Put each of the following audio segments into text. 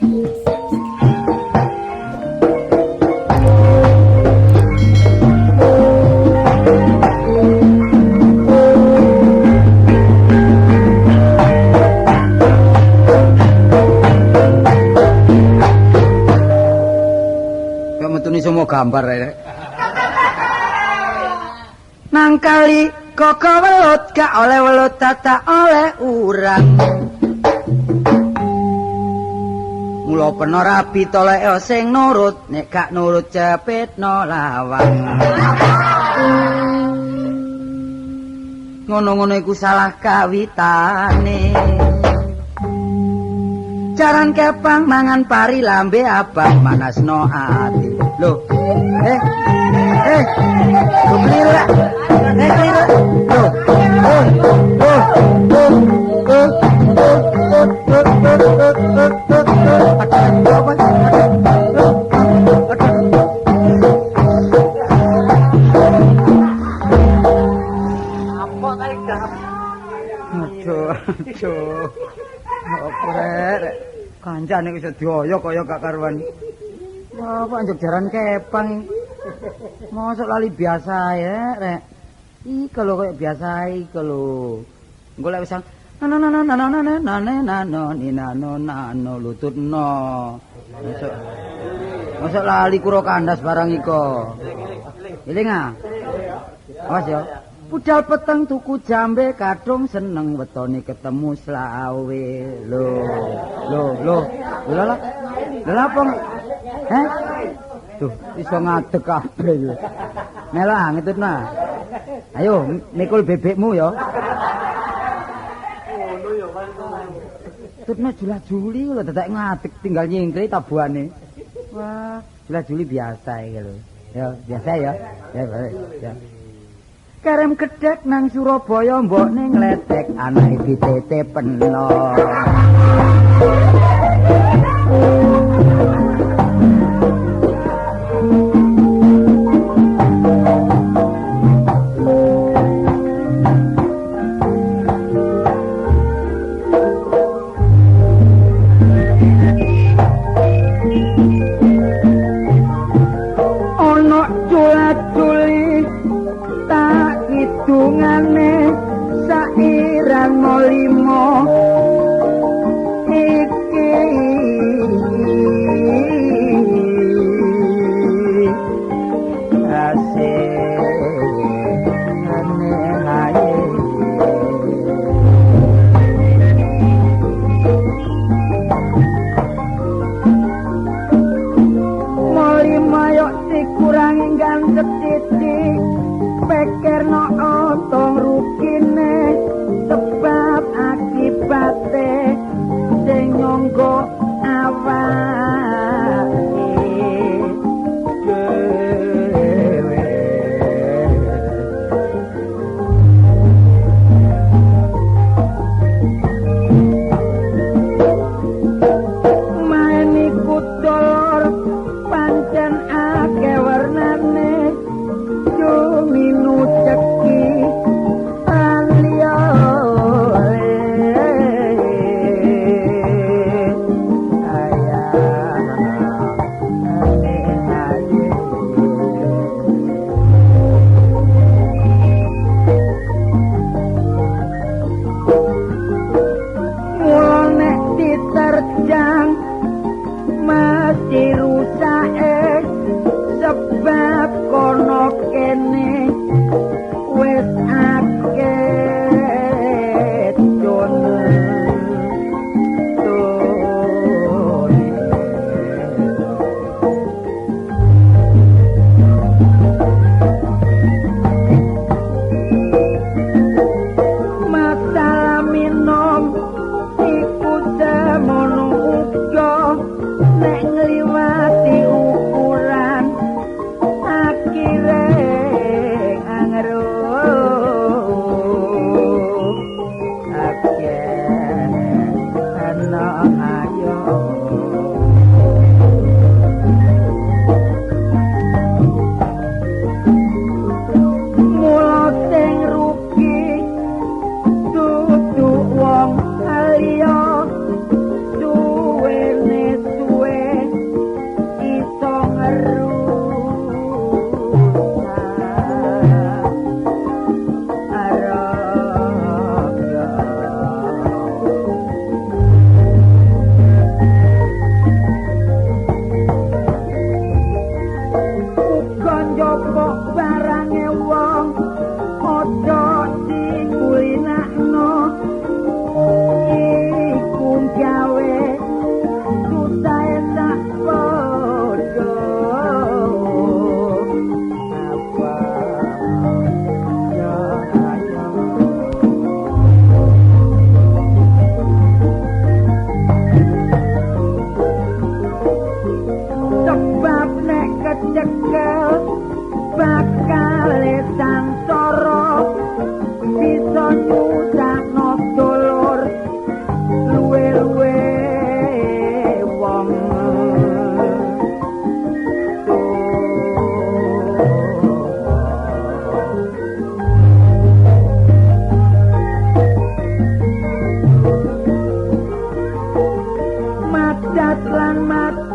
Kok metune semua gambar rek. Nang kali koko welut gak oleh welut tata oleh urang. Mula peno rabi tolek sing nurut, nek gak nurut cepetno lawang. Ngono-ngono iku salah kawitane. Jaran kepang mangan pari lambe abang manasno ati. Loh, lho keliru. Keliru. Loh, oh, oh, oh, oh, oh, oh, oh, oh, oh, oh, oh. Aduh, apa? Aduh. Apa ta iki? Aduh, aduh. Apa rek? Kancane iso dioyo kaya gak karuan. Wah, apa anjuk jaran kepang. Mosok lali biasa ya, rek. Iki lho kaya biasa iki lho. Engko lek wis na na na na na na na na na na ni na no na no lututno. Mosok mosok lali kuro kandas barang iko. Eling ah. Awas ya. Budal peteng tuku jambe kadung seneng wetone ketemu slawe. Lho, lho, lho. Lho lah. Lho apa? Heh? Duh, iso ngadeg kabeh iki. Melok ah ngetutno. Ayo mikul bebekmu ya. Ngono ya, Mas. Tutno jula-juli lho dadak ngadeg tinggal nyingkri tabuhane. Wah, jula-juli biasa iki lho. Ya, biasa ya. Ya, baik, ya. Kerem gedhek nang Surabaya mbokne ngletek anake dititip peno. Ono cula-culi tak kidungane sairan limo iki asih ane ae. Molima yok dikurangi gantep titik pekerno ontong rukine sebab akibate sing nyangga awake dhewe. Main iku dolor pancen akeh wernane cuminu ceki lan liyane. Ayah, ane aye. Mula nek diterjang mesti rusake sebab kono kene wis akeh tune. Masalah minum iku semono uga nek ngliwati ukuran akhire angro akeh ana ayo. Mula sing rugi dudu wong liya suwene.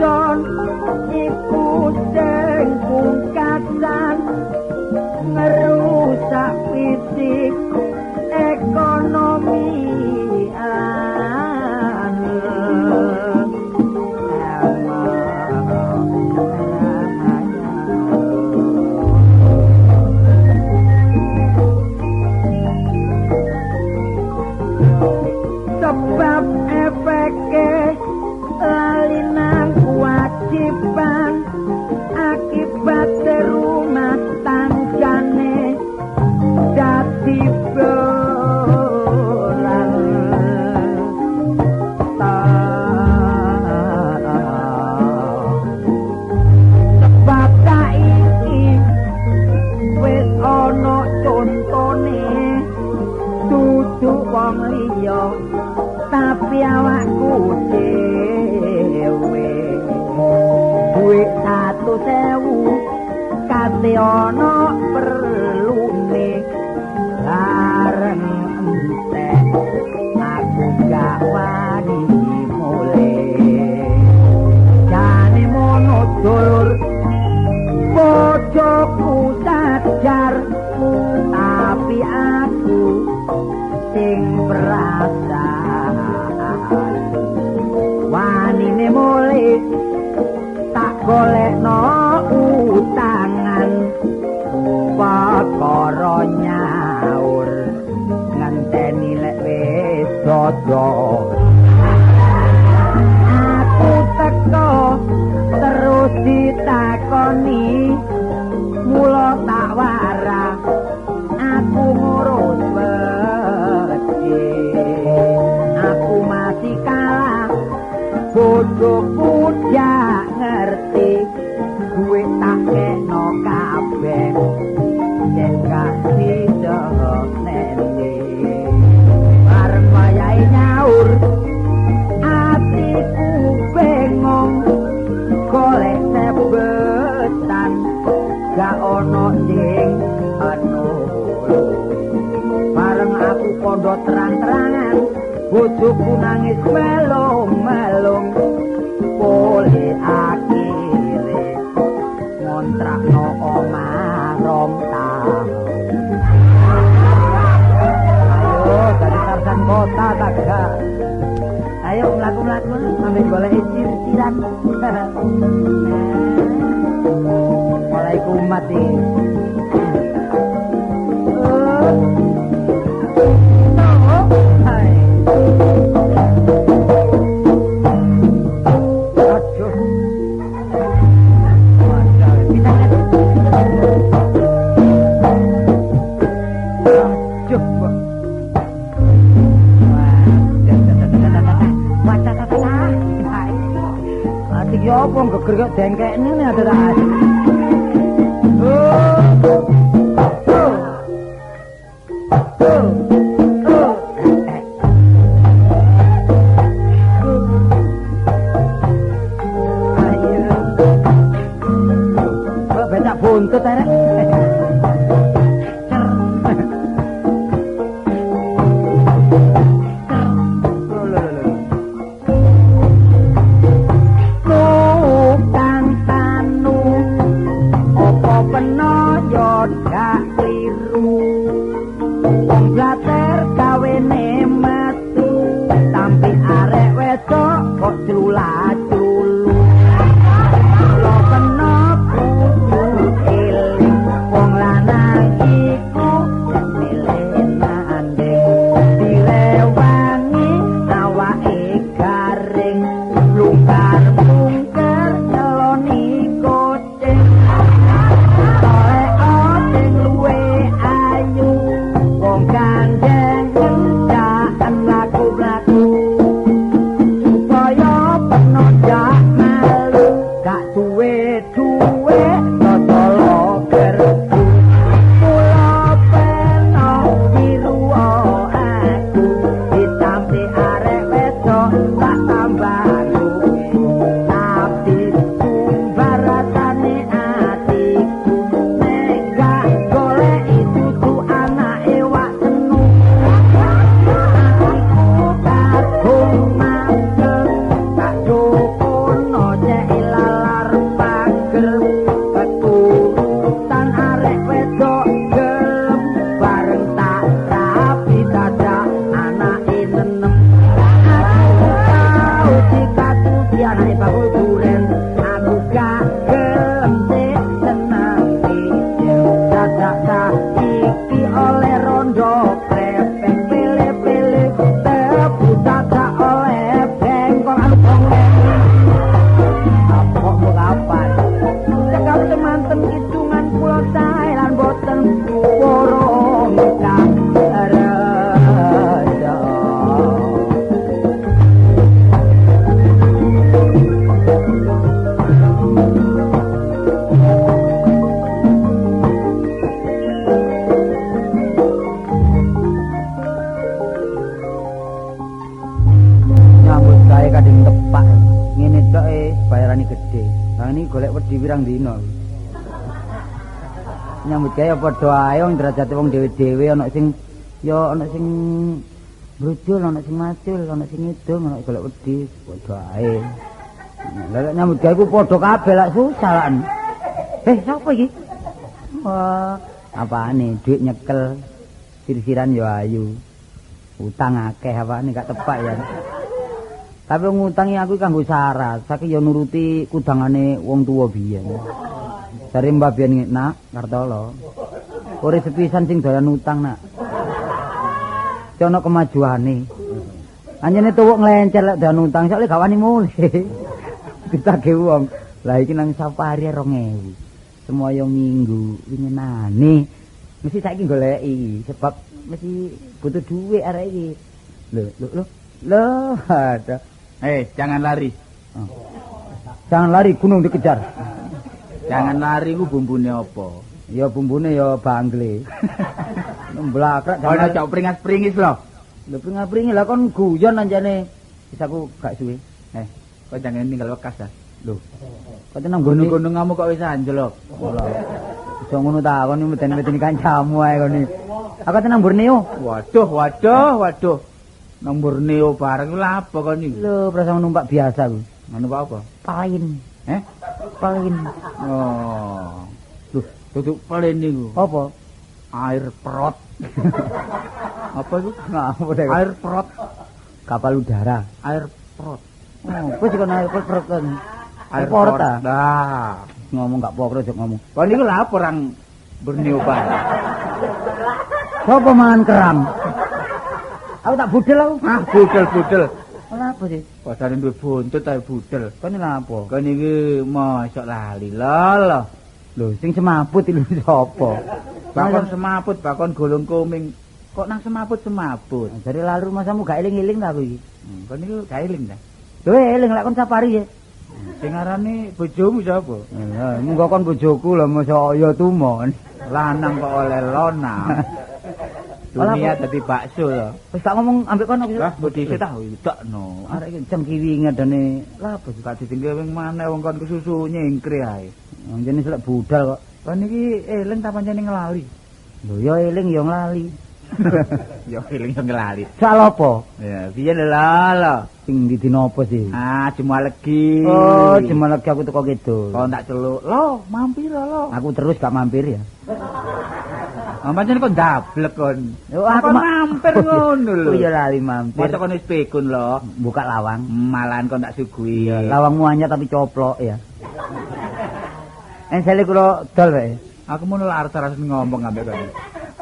wadon iku sing pungkasan ngerusak fisik ekonomi. Sebab efeke lali nang kewajiban akibat rumah tanggane dadi bolan. Sebab saiki wis ana contone dudu wong liya tapi awakku dhewe. Duit 100.000 kate ana perlune bareng entek aku gak wani mulih. Jane mono dulur bojoku sajar tapi aku sing perasaan wanine mulih tak golekno utangan perkara nyaur ngenteni lek wis dodol. Aku teko terus ditakoni mula tak warah aku ngurus wedi. Aku masih kalah bojoku gak ngerti duit tak kena kabeh yen gak diseneni. Bareng wayahe nyaur atiku bengong golek sebetan gak ono sing nulung. Bareng aku kondo terang-terangan bojoku nangis melung-melung. Boleh akhire ngontrakno omah 2 tahun. Ayo dari Tarsan kota tak gak. Ayo mlaku-mlaku sampe golek cir-ciran. Mulai kumat iki. Geger kok dengkekne ngene ada tak. Ayo. Kok becak buntut arek. iki anake bakul duren. Aku gak gelem sik seneng ijen. Dadak saiki oleh rondo krepek pele-pele tebu dadak oleh bengkong anu bongeng. Apa kapan? Cekap semanten kidungan kula sae lan boten purung kang reja. Nyambut gawe kadang tepak. Ngene tok bayarane gedhe. Lah ini golek wedi pirang dina. Nyambut gawe padha ae wong derajate wong dhewe-dhewe ana sing ya ana sing brujul, ana sing macul, ana sing ngidung, ana golek wedi padha ae. Lah nek nyambut gawe ku padha kabeh lak susah lak. Sapa iki? Wah, apane dhuwit nyekel sir-siran ya ayu. Utang akeh apane gak tepak ya. Tapi ngutangi aku kanggo syarat, saiki ya nuruti kudangane wong tuwa biyen. Jare mbah biyen nak Kartolo. Ora sepisan sing doyan utang nak. Ana kemajuane. Anjene tuwuk nglencer lek doyan utang, soalé gak wani mulih. Ditagih wong. Lah iki nang safari 2000. Semoyo minggu winginane. Mesti saiki goleki sebab mesti butuh dhuwit arek iki. Lho, lho, lho. Lho, ada. Jangan lari. Oh. Jangan lari, gunung dikejar. Jangan lari ku bumbune apa? Ya bumbune ya bangle. Mblakrak jangan cok pringas-pringis lho. Lho pringas-pringis lah kon guyon anjane. Wis aku gak suwe. Kok jangan ninggal wekas ta? Lho. Kok nang gunung-gunungamu kok wis anjlok. Iso ngono ta kon meden-medeni kancamu ae kon. Aku nang Borneo. Waduh, waduh, waduh. Nang Borneo bareng lha apa kon iki? Lho, perasaan numpak biasa ku. Numpak apa? Pelin. Pelin. Oh. Lho, duduk pelin niku. Apa? Air perot. Apa iku? Air perot. Kapal udara. Air perot. Oh, wis kon air perot kon. Air perot ta. Nah, ngomong gak pokro jek ngomong. Kon niku lha apa orang Borneo bareng? Sopo mangan kerang? Aku tak budel aku. Ah, budel-budel. Lha apa sih? Padane duwe buntut ae budel. Kon lha apa? Kon iki mosok lali lho. Lho, sing semaput iki sapa? Bakon semaput, bakon golong koming. Kok nang semaput-semaput? Jare lalu masamu gak eling-eling ta aku iki. Kon niku gak eling ta? Lho eling lek kon safari ya. Sing arane bojomu sapa? Lha, munggo kon bojoku lho mosok ya tumon. Lanang kok oleh lonang. Dunia dadi bakso lho. Wis tak ngomong ambek kono wis. Lah mbok dhisik ta wedokno. Arek iki cengkiwi ngadane. Lah apa gak ditinggal wing maneh wong kon kesusu nyengkre ae. Anjene selek budal kok. Kon iki eling ta pancene ngelali? Lho ya eling ya nglali. Ya eling ya ngelali. Soal apa? Ya piye lho lho. Sing di dina apa sih? Ah, Jumat Legi. Oh, Jumat Legi aku teko kidul. Kon tak celuk. Lho, mampir lho. Aku terus gak mampir ya. Pancen kok ndablek kon. Yo aku mampir ngono lho. Oh iya lali mampir. Mosok kon wis pikun lho, buka lawang. Malahan kon tak suguhi. Iya, lawangmu anyar tapi coplok ya. Ensele kula dol wae. Aku mun lho arep ngomong ambek kon.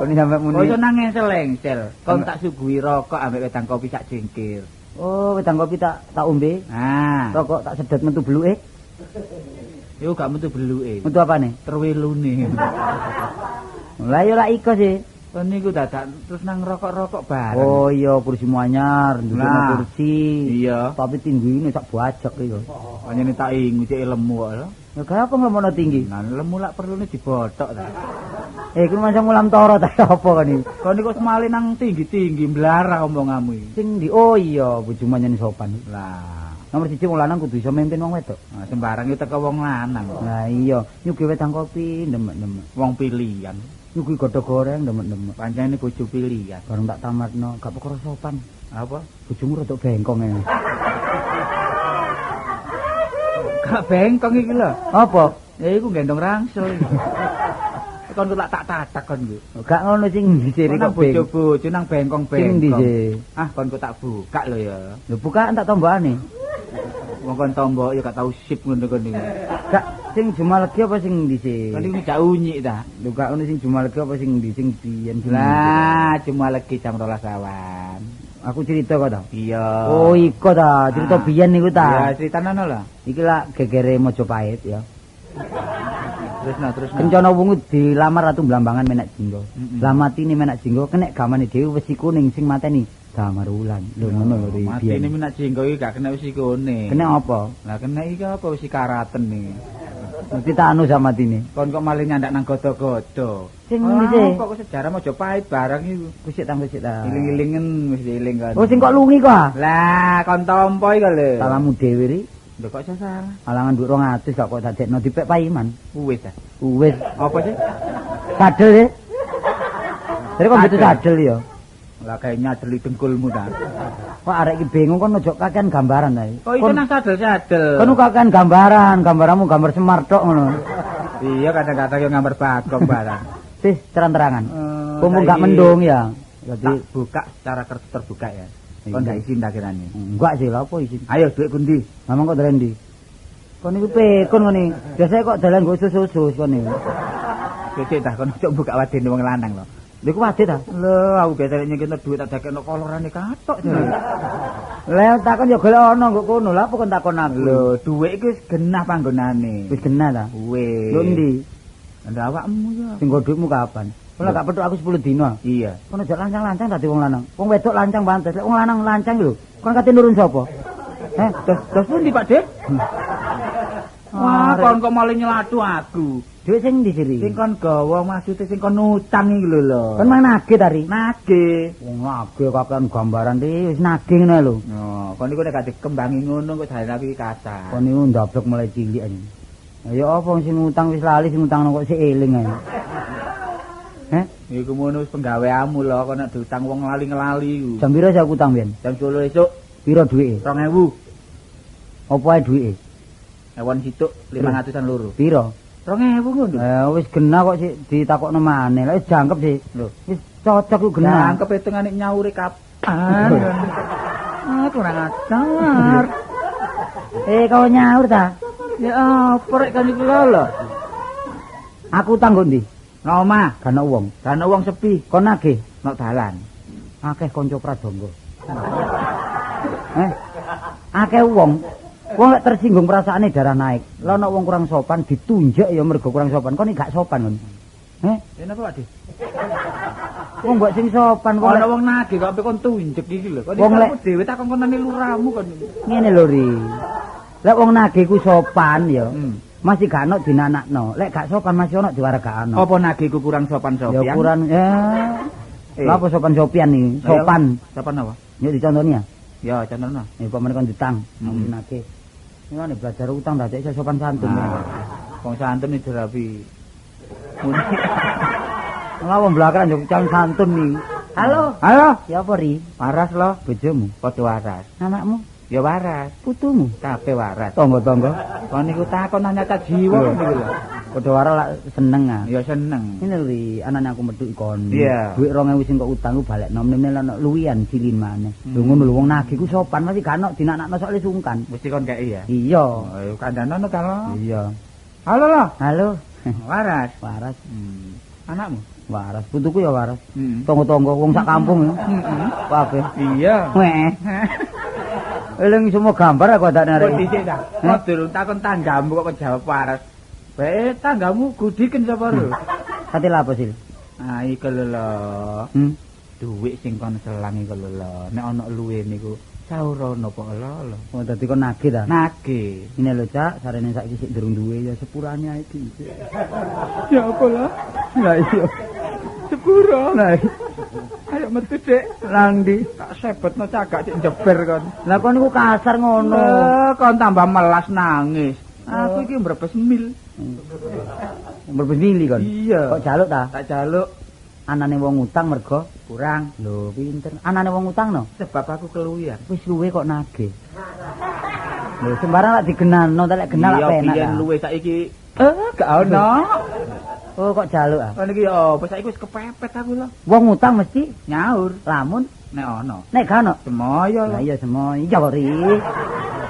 Kon sampe muni. Oh iso nang ensel-ensel. Kon tak suguhi rokok ambek wedang kopi sak jengkir. Oh, wedang kopi tak ombe. Ah. Rokok tak sedot metu beluke. Yo gak metu beluke. Metu apane? Terwelune. Lah ya lak iko sih. Kon niku dadak terus nang rokok-rokok bareng. Oh iya, kursi anyar, ndukune kursi. Iya. Tapi tinggine sak bajak iki. Pancene tak ingu cek lemu kok lho. Ya gak apa nglemono tinggi. Nah, lemu lak perlune dibothok ta. Iku macam ulam toro ta apa kon iki? Kon niku semale nang tinggi-tinggi mblarah omonganmu iki. Sing ndi? Oh iya, bojomu nyen sopan. Lah, nomor 1 wong lanang kudu iso mimpin wong wedok. Nah, sembarang iki teko wong lanang. Lah iya, nyugi wedang kopi demek-demek. Wong pilihan. Nyugi godhog goreng demek-demek. Pancene bojo pilihan. Bareng tak tamatno, gak perkara sopan. Apa? Bojomu rodok bengkong e. Gak bengkong iki lho. Apa? Ya iku gendong rangsel iki. Kon tak tatak kon iki. Gak ngono sing diciri kok bojo-bojo nang bengkong-bengkong. Sing ndi sih? Ah, kon kok tak buka lho ya. Lho bukaan tak tombokane. Wong kon tombok ya gak tau sip ngono kon niku. Gak sing Jumalegi apa sing ndi sih? Kon niku gak unyik ta. Lho gak ono sing Jumalegi apa sing ndi sing biyen. Lah, Jumalegi jam 12 awan. Aku cerita kok ta? Iya. Oh, iko ta, cerita biyen niku ta. Iya, critanono lho. Iki lak gegere Mojopahit ya. Terus. Kencana wungu dilamar Ratu Blambangan Menak Jinggo. Lah matine Menak Jinggo kenek gamane dhewe wesi kuning sing mateni Damar Wulan. Lho ngono lho iki. Matine Menak Jinggo iki gak kena wesi kuning. Kena apa? Lah kena iki apa wesi karaten iki. Mesti tanu sama matine. Kon kok malah nyandak nang godo-godo. Sing ndi sih? Kok sejarah Mojopahit barang iku. Kusik ta kusik ta. Iling-ilingen wis dieling kon. Oh sing kok lungi kok ah? Lah kon tampa iki lho. Salamu dhewe ri. Lho kok iso salah? Alangan dhuwit 200 gak kok dadekno dipek paiman. Wis ta. Wis. Apa sih? Sadel e. Jadi kok butuh sadel ya? Lah kae nyadeli dengkulmu ta. Kok arek iki bingung kon ojo kakean gambaran ta. Kok iso nang sadel-sadel? Kon kakean gambaran, gambaranmu gambar Semar tok ngono. Iya kadang-kadang yo gambar Bagong barang. Wis terang-terangan. Mumpung gak mendung ya. Jadi buka secara terbuka ya. Kon gak izin ta kirane? Enggak sih, lha apa izin? Ayo dhuwit kundi. Mamang kok dalan ndi? Kon niku pekon ngene. Biasane kok dalan nggo usus-usus kon niku. Sik ta kon ojo buka wadene wong lanang lho. Lha iku wade ta? Lho, aku biasane nyengkene dhuwit tak dakekno kolorane katok jare. Lah takon ya golek ana nggo kono. Lha apa kon takon aku? Lho, dhuwit iki wis genah panggonane. Wis genah ta? Wis. Lho endi? Ndha awakmu ya. Sing nggo dhuwitmu kapan? Ora gak petuk aku 10 dina. Iya. Kon aja lancang-lancang dadi wong lanang. Wong wedok lancang pantes, lek wong lanang lancang lho. Kon kate nurun sapa? Heh, terus pundi Pak Dik? Wah, kon kok malah nyelatu aku. Dhuwit sing ndi siri? Sing kon gawa maksude sing kon utang iki lho lho. Kon mang nagih ta ri? Nagih. Wong nagih kakean gambaran ri wis nagih ngono lho. Oh, kon niku nek gak dikembangi ngono kok jare aku iki kasar. Kon niku ndablek mulai cilik ae. Ya apa sing utang wis lali sing utang kok sik eling ae. Heh, iku ngono wis penggaweanmu lho, kok nek diutang wong lali-ngelali iku. Jam pira sih aku utang biyen? Jam 10 esuk. Pira duwike? 2000. Apa ae duwike? Ewon situk 500-an loro. Pira? 2000 ngono. Eh wis genah kok sik ditakokno maneh. Lah wis jangkep sih. Lho, wis cocok iku genah. Jangkep hitungane nyaure kapan? Ah, kurang ajar. Eh, kau nyaur ta? Ya apa rek kan iku lho. Aku utang nggo ndi? Nang omah, gak ono wong. Gak ono wong sepi. Kon nagih nok dalan. Akeh kanca pradangga. Eh. Akeh wong. Wong lek tersinggung perasaane darah naik. Lah ono wong kurang sopan ditunjuk ya mergo kurang sopan. Kon iki gak sopan kon. Heh? Ya napa Pak Dik? Wong mbok sing sopan kok. Ono wong nagih kok ape kon tunjuk iki lho. Kon iki dhewe takon konane luramu kon. Ngene lho Ri. Lek wong nagih ku sopan ya. Masih gak ono dinanakno. Lek gak sopan masih ono diwargakno. Apa nagihku kurang sopan sopian? Ya kurang ya. Lha apa sopan sopian iki? Sopan. Sopan apa? Yo dicontoni ya. Ya contohno. Ya pamane kon ditang, nagih. Ngene belajar utang dadi iso sopan santun. Wong santun iki dirapi. Lah wong blakaran yo calon santun iki. Halo. Halo. Ya apa Ri? Waras lho bojomu. Padha waras. Anakmu? Ya waras. Putumu? Kabeh waras. Tangga-tangga. Kon niku takon nanya ta jiwa kon niku lho. Padha waras lak seneng ah. Ya seneng. Ngene lho Ri, anane aku metu kon. Iya. Duit 2000 sing kok utang ku balekno meneh ana luwian cilin maneh. Lho ngono lho wong nagih ku sopan mesti gak ono dinanakno soalé sungkan. Mesti kon kei ya. Iya. Ayo kandhanono ta lho. Iya. Halo lho. Halo. Waras. Waras. Anakmu? Waras. Putuku ya waras. Tangga-tangga wong sak kampung. Heeh. Kabeh. Iya. Weh. Eling semua gambar aku tak narik. Kok dhisik ta? Kok durung takon tanggamu kok jawab waras. Bae tanggamu gudiken sapa lho? Kate lha apa sih? Ah iku lho lho. Duit sing kon selang iku lho lho. Nek ana luwe niku saurono apa lho. Oh dadi kon nagih ta? Nagih. Ngene lho Cak, sarene saiki sik durung duwe ya sepurane ae dhisik. Ya apa lho? Lah iya. Sepuro. Lah ayo metu Dik. Nang ndi? Tak sebetno cagak cek jeber kon. Lah kon niku kasar ngono. Kon tambah melas nangis. Aku iki mbrebes mil. Mbrebes mili kon. Iya. Kok jaluk ta? Tak jaluk. Anane wong utang mergo kurang. Lho pinter. Anane wong utang no? Sebab aku keluwihan. Wis luwe kok nagih. Lho sembarang lak digenano, ta lek genah lak penak. Iya, biyen luwe saiki gak ono. Oh kok jaluk ah? Kon iki ya apa saiki wis kepepet aku lho. Wong utang mesti nyaur. Lamun nek ono. Nek gak ono semoyo. Lah iya semoyo ri.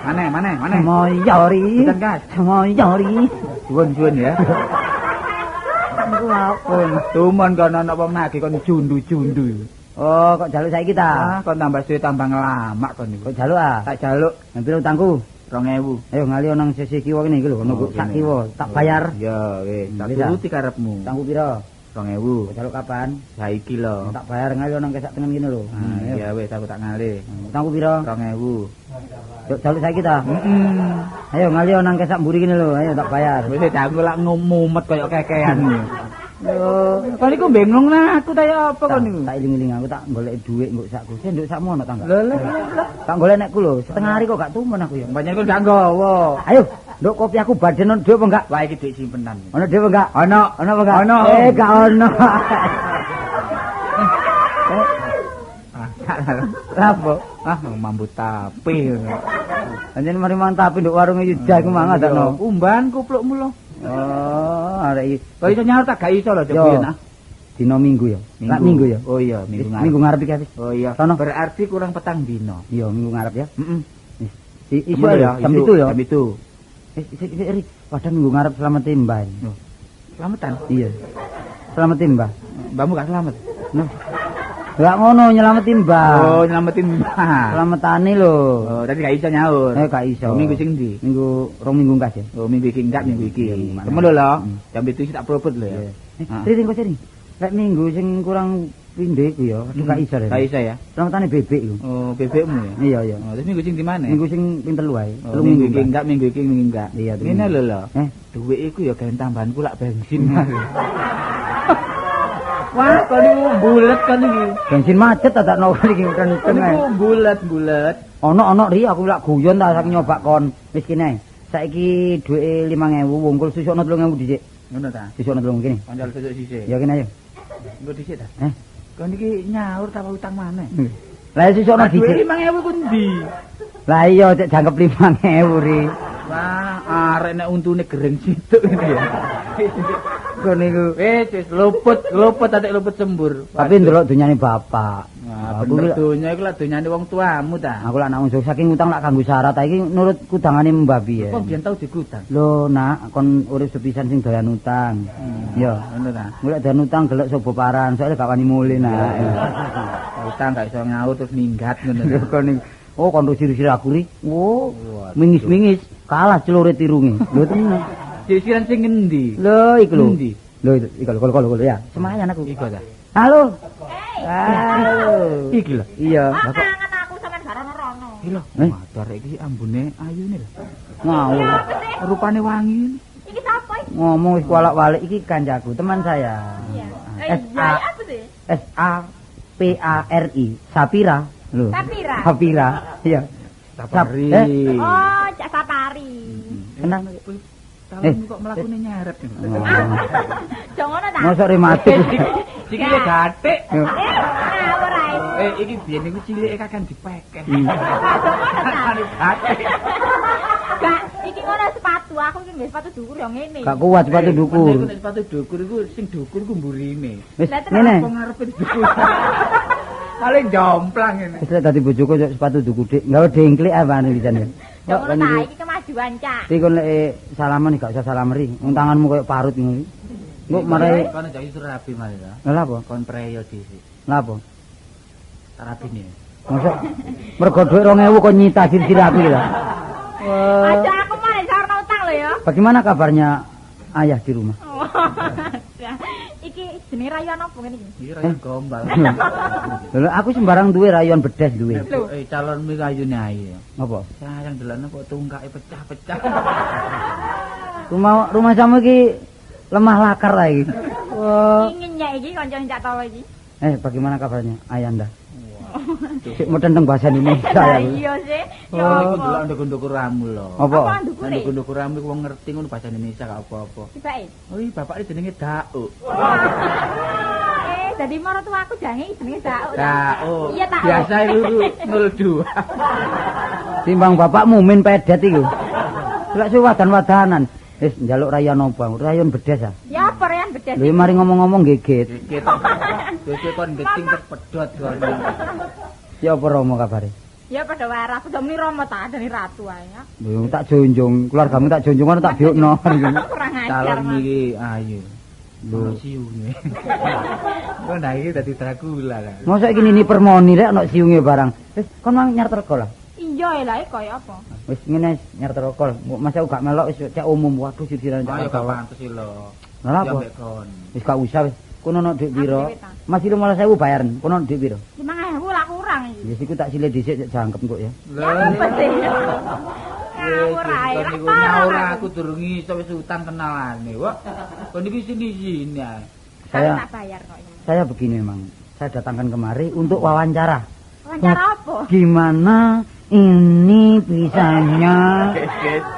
Maneh. Semoyori. Bukan gas. Semoyori. Suwun-suwun ya. Iku apa? Tumon kono ana wong nagih kon jundu-jundu. Oh, kok jaluk saiki ta? Ah, kon tambah suwe tambah ngelamak kon niku. Kok jaluk ah? Tak jaluk Piro utangku? 2000. Ayo ngali nang sisih kiwa kene iki lho, ono sak kiwa, tak bayar. Ya wis, tak turuti karepmu. Utangku piro? 2000. Kok jaluk kapan? Saiki lho. Tak bayar ngali nang sak tengen kene lho. Ya wis, aku tak ngalih. Utangku piro? 2000. Yuk jaluk saiki ta? Heeh. Ayo ngali nang sak mburi kene lho, ayo tak bayar. Wis aku lak ngumumet koyo kekean. Lho, kon iku bingung nah aku ta ya apa kon niku? Tak iling-iling aku tak golek dhuwit nggo sakku. Sing nduk sakmu ana ta enggak? Lho. Tak golek nekku lho, setengah hari kok gak tumen aku ya. Pancen kon gak nggawa. Ayo, nduk kopi aku baden ono dhuwit apa enggak? Wah iki dhuwit simpenan. Ono dhuwit apa enggak? Ono. Ono apa enggak? Ono. Gak ono. Lah apa? Ah, mambu tape. Pancen mari mangan tape nduk warung Yuda iku mangan dakno. Umban kuplukmu lho. Oh, arek iki. Kok iso nyaur tak gak iso lho coba nah. Dina Minggu ya. Lak Minggu ya. Oh iya, minggu ngarep. Minggu ngarep iki habis. Oh iya. Sono. Berarti kurang 4 dina. Iya, minggu ngarep ya. Heeh. Isu ya, jam 7 ya. Jam 7. Sik, padahal minggu ngarep selamat mbah. Loh. Selamatan? Iya. Selamat mbah. Mbahmu gak selamat. Loh. Gak ngono nyelameti mbah. Oh, nyelametin mbah. Selametane lho. Oh, tadi gak iso nyaur. Gak iso. Minggu sing ndi? Minggu rong minggu engkas ya. Oh, minggu iki enggak, minggu iki. Temen lho lho. Jam 7 sik tak propot lho ya. Riri kok sering. Lek minggu sing kurang pindho iku ya, aduh gak iso. Gak iso ya. Selametane bebek iku. Oh, bebekmu ya. Iya, iya. Oh, terus minggu sing di mana? Minggu sing ping 3 wae. Telu minggu iki enggak, minggu iki minggu enggak. Iya, ngene lho lho. Dhuwit iku ya gawe tambahanku lak bensin. Wah, kon niku bulet kon iki. Bensin macet ta tak nopo iki kenceng ae. Niku bulet-bulet. Ono-ono ri aku lak guyon ta sak nyobak kon. Wis kene. Saiki dhuwite 5000 wungkul susukno 3000 dhisik. Ngono ta? Susukno 3000 kene. Pancal susuk sisik. Ya kene ayo. Engko dhisik ta? Kon iki nyaur ta utang maneh? Lah susukno dhisik. 5000 ku ndi? Lah iya cek jangkep 5000 ri. Wah, arek nek untune gereng situk ngene ya. Kon niku wis luput atik luput sembur. Tapi ndelok dunyane bapak. Nah, bener donya iku lak dunyane wong tuamu ta. Aku lak nang saking utang lak kanggo syarat ta iki nurut kudangane mbah piye. Kok biyen tau digutang? Lho, nak kon urip sepisan sing doyan utang. Ya, ngono ta. Golek doyan utang gelek sobo paran, soalnya gak wani mule nak. Utang gak iso nyaur terus minggat ngono. Lho kon niku. Oh, kon rusir-rusir aku ri. Oh, mingis-mingis kalah celure tirunge. Lho tenan. Sisiran sing ngendi? Lho iku lho. Lho iku lho lho ya. Semayan aku. Iku ta. Halo. Halo. Iki lho. Iya. Lah kok kangen aku sampean gak rono-rono. Iki lho. Waduh iki ambune ayune lho. Ngawur. Rupane wangi. Iki sapa iki? Ngomong wis kualak-walik iki kancaku, teman saya. Iya. S A S A P A R I. Sapira. Lho. Sapira. Sapira. Iya. Sapari. Oh, Cak Sapari. Kenal. Calon kok mlakune nyarep. Aja ngono ta. Mosok rematik. Sikile gathik. Ngawur ae. Iki biyen niku cilike kakan dipekeh. Aja ngono ta. Gathik. Gak, iki ngono sepatu aku iki nggae sepatu dhuwur ya ngene. Gak kuat sepatu dhuwur. Nek sepatu dhuwur iku sing dhuwur ku mburine. Wis ngene. Apa ngarepe dhuwur. Paling jomplang ngene. Wis lek dadi bojoku sepatu dhuwur dik, gawe dengklik apane pisan ya. Kok ngono ta iki kemajuan, Cak. Iki kon lek salaman gak usah salam ri. Wong tanganmu koyo parut ngono iki. Engko marai kon njak iso rabi mari ta. Lha apa? Kon preyo dhisik. Lha apa? Rabine. Mosok mergo dhuwit 2000 kon nyita sir-sir aku iki lho. Aja aku malah sarana utang lho ya. Bagaimana kabarnya ayah di rumah? Iki jenenge rayuan apa ngene iki? Iki rayuan gombal. Lho aku sembarang duwe rayuan bedes duwe. Calonmu iki ayune ae. Apa? Sayang delokne kok tungkake pecah-pecah. Rumah samu iki lemah lakar ta iki. Ingin ya iki kanca Cak Tawa iki. Bagaimana kabarnya ayanda? Sik metenteng bahasa Indonesia ya. Iya sih. Ya iku delok nduk-ndukuramu lho. Apa? Nduk-ndukuramu iku wong ngerti ngono bahasa Indonesia gak apa-apa. Tibake. Oh, iya bapake jenenge Dauk. Dadi maratuaku jange jenenge Dauk. Dauk. Iya ta. Biasa luru 02. Timbang bapakmu min pedet iku. Lek suwe wadan-wadanan. Wis njaluk rayon apa? Rayon bedes ah. Ya apa rayon bedes? Lho mari ngomong-ngomong geget. Geget. Wis kon geting terpedhot kon. Ya apa Romo kabare? Ya padha waras, padha muni Rama ta adane ratu ae. Lho tak jonjong, keluargamu tak jonjong ngono tak biukno. Kurang ajar. Calon iki ayu. Lho siunge. Kok ndak iki dadi Dracula lah. Mosok iki nini permoni rek ana siunge barang. Wis kon mang nyar terko lah. Iya lha kaya apa? Wis ngene nyar terko. Mas aku gak melok wis cek umum. Waduh sisiran cek. Ayo gak pantes iki lho. Lha apa? Wis gak usah wis. Kono ono dhuwit piro? Mas 15.000 bayaren. Kono dhuwit piro? 5.000 lah kurang iki. Ya siku tak silih dhisik cek jangkep kok ya. Lha apa sih? Ngawur ae. Niku nyaur aku durung iso wis utang kenalane. Wah. Kon iki sini-sini ae. Saya tak bayar kok. Saya begini memang. Saya datangkan kemari untuk wawancara. Wawancara apa? Gimana ini bisanya?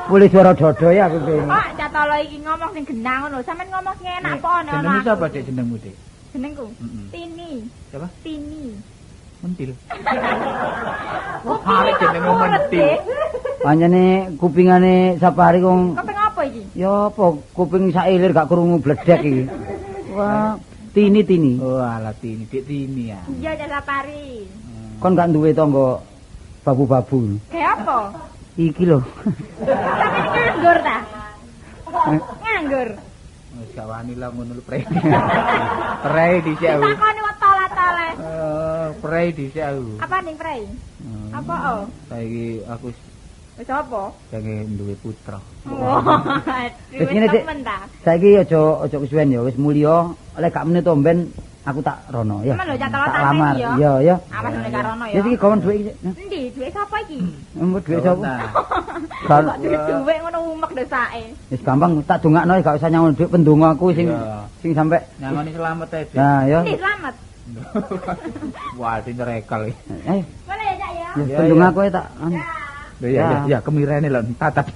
Boleh suara dodo ya aku pengen. Pak, Catolo iki ngomong sing genah ngono. Sampeyan ngomong sing enak apa ono? Jenengmu sapa, Dik? Jenengmu, Dik? Jenengku? Tini. Siapa? Tini. Mentil. Wah, jenengmu mentil. Pancene kupingane Sapari wong. Kuping apa iki? Ya apa kuping sailir gak krungu bledek iki. Wah, Tini Tini. Oh, alah Tini, Dik Tini ya. Iya, Cak Sapari. Kon gak duwe tangga babu-babu. Kayak apa? Iki lho. Sampe nganggur ta? Nganggur. Wis gak wani lah ngono lho prei. Prei dhisik aku. Takoni wetol-wetole. Prei dhisik aku. Apa ning prei? Apa oh? Saiki aku wis apa? Pengen duwe putra. Wis ngene Dik. Saiki aja kesuwen ya, wis mulya, lek gak meneh tomben aku tak rono ya. Temen lho Cak Tolo Tak lamar. ya. Iya ya. Awas nek gak rono ya. Wis iki gawon dhuwit iki. Endi dhuwit sapa iki? Mbok dhuwit sapa? Kok dhuwit ngono umek dosake. Wis gampang tak dongakno gak usah nyangon dhuwit pendonga aku sing sing sampe nyangoni selamat ae. Nah ya. Endi selamat? Wah, dinyerekal iki. Eh. Boleh ya Cak ya. Ya pendonga aku tak anu. Lho ya ya kemirene lho tatap.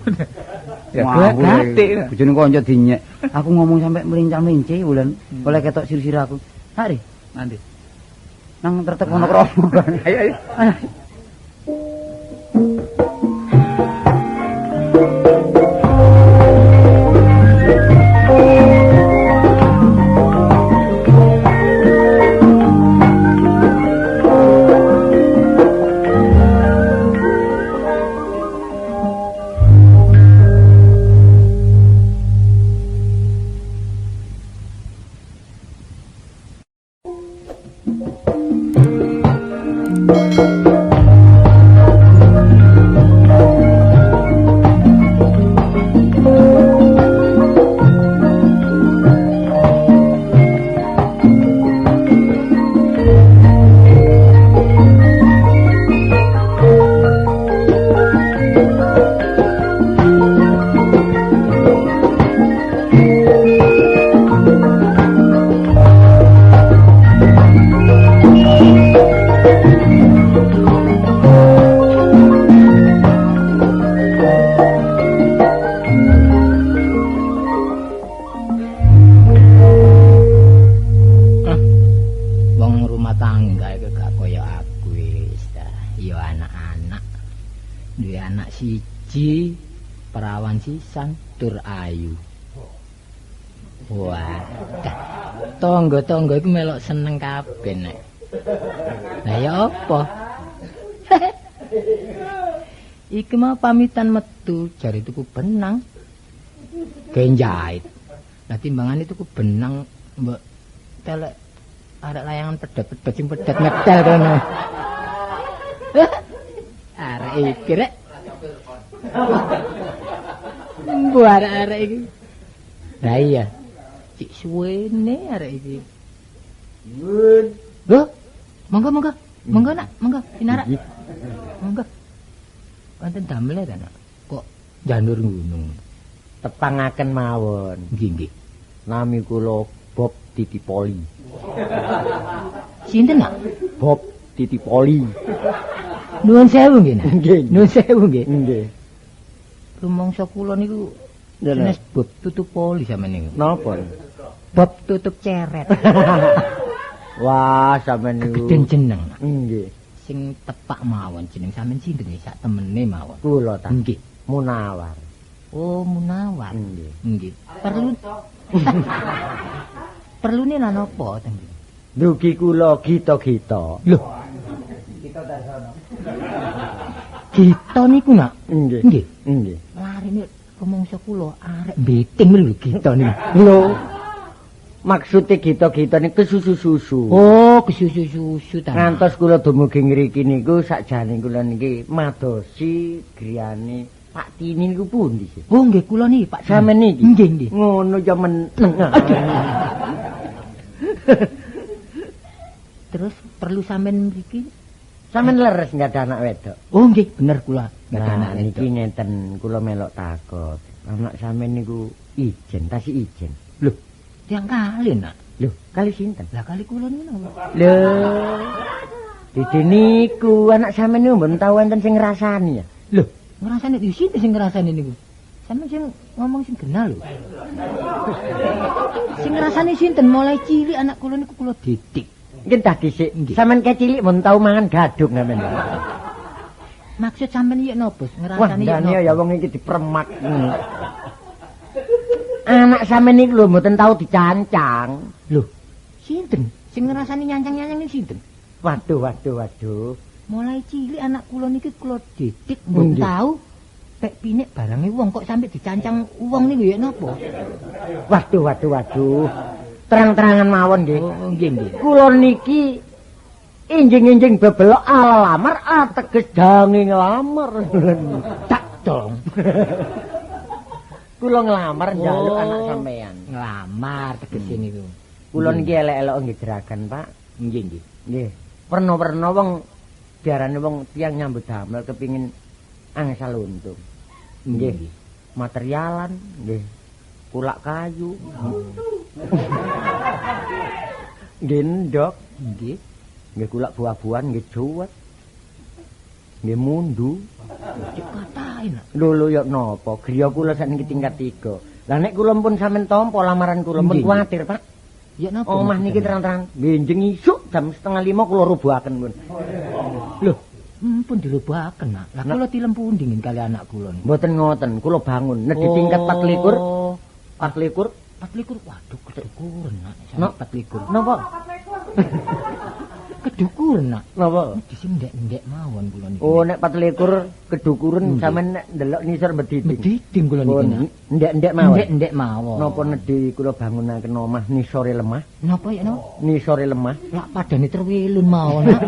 Ya gatik. Bojone kanca dinyek. Aku ngomong sampe mlincang-mlinci wulan oleh ketok sir-sir aku. Hari nanti nang tertek Wonokromo. Ayo ayo. Tur ayu. Wah, tangga-tangga iku melok seneng kabeh nek. Lah ya apa? Iki mau pamitan metu jare tuku benang. Genjait. Lah timbangane tuku benang mbok telek arek layangan pedhot-pedhot sing pedhot ngedel kono. Arek iki rek. Mbuh arek-arek iki. Lah iya. Cik suwene arek iki. Nyuwun. Lho, monggo monggo. Monggo nak, monggo pinarak. Monggo. Wonten damele ta nak? Kok janur gunung. Tepangaken mawon. Nggih nggih. Nami kula Bob Titipoli. Sinten nak? Bob Titipoli. Nuwun sewu nggih nak. Nggih. Nuwun sewu nggih. Nggih. Rumangsa kula niku sanes Bob tutup poli sampeyan niku. Napa? Bob tutup ceret. Wah, sampeyan niku. Kegeden jeneng. Nggih. Sing tepak mawon jeneng sampeyan sinten nggih sak temene mawon. Kula ta. Nggih. Munawar. Oh, Munawar. Nggih. Nggih. Perlu perlune lan apa teng mriki? Dugi kula gita-gita. Lho. Gito Darsono. Gito niku nak. Nggih. Nggih. Nggih. Larine rumangsa kula arek mbeting lho Gito niku. Lho. Maksude Gito-Gito niku susu-susu. Oh, kesusu-susu ta. Ngantos kula dumugi ngriki niku sakjane kula niki madosi griyane Pak Tini niku pundi sih? Oh, nggih kula niki Pak. Sampeyan niki? Nggih, nggih. Ngono ya meneng. Terus perlu sampean mriki? Sampeyan leres nggak ada anak wedok? Oh, nggih, bener kula nggak ada Nah, anak wedok. niki ngeten kula melok takut. Anak sampeyan niku ijen, tasih ijen. Lho, tiyang kali nak. Lho, kali sinten? Lah kali kula niku napa? Lho. Didi niku anak sampeyan niku mboten tau enten sing ngrasani ya. Lho, ngrasani yo sinten sing ngrasani niku? Sampeyan sing ngomong sing genah lho. Sing ngrasani sinten mulai cilik anak kula niku kula didik. Nggih tah dhisik. Nggih. Sampeyan kecilik mboten tau mangan gadung sampeyan. Maksud sampeyan iki napa? Wah, Ngrasani iki ndane napa? ya wong iki dipremak. Anak sampeyan niku lho mboten tau dicancang. Lho, sinten sing ngrasani nyancang-nyancang niku sinten? Waduh, waduh, waduh. Mulai cilik anak kula niki kula didik mboten Nggih. tau pek pinik barange wong kok sampe dicancang wong niku ya napa? Waduh, waduh, waduh. Terang-terangan mawon nggih. Oh, nggih nggih. Kula niki injing-injing bebelok ala lamar ateges dange nglamar. Tak dong. Kula nglamar njaluk Oh. anak sampeyan. Nglamar tegese niku. Kula niki elek-elek nggih jeragan, Pak. Nggih nggih. Nggih. Perno-perno wong diarani wong tiyang nyambut damel kepingin angsal untung. Nggih. Materialan, nggih. Kulak kayu. Nggih ndok, Nggih. nggih kulak buah-buahan, nggih juwet. Nggih mundu. Cek katahe nak. Lho lho ya napa? Griya kula sakniki tingkat 3. Lah nek kula pun sampean tampa lamaran kula pun Nggih. kuwatir, Pak. Ya napa? Omah niki terang-terang benjing isuk jam 4:30 kula rubuhaken pun. Lho, pun dirubuhaken nak. Lah kula tilem pundi ngin kali anak kula niku? Mboten ngoten, kula bangun nek di tingkat 24, 24 24 waduh kedukuran nak. Nak. Sampe 24. napa? Kedukuran nak. Napa? Di sing ndek-ndek mawon kula niku. Oh nek 24 kedukuren Nggih. sampean nek ndelok nisor bediding. Mediding kula niki Pun nak. ndek-ndek mawon. Ndek-ndek mawon. Napa nedhi kula bangunaken omah nisore lemah? Napa ya napa? Nisore lemah Lak padane terwilun mawon nak.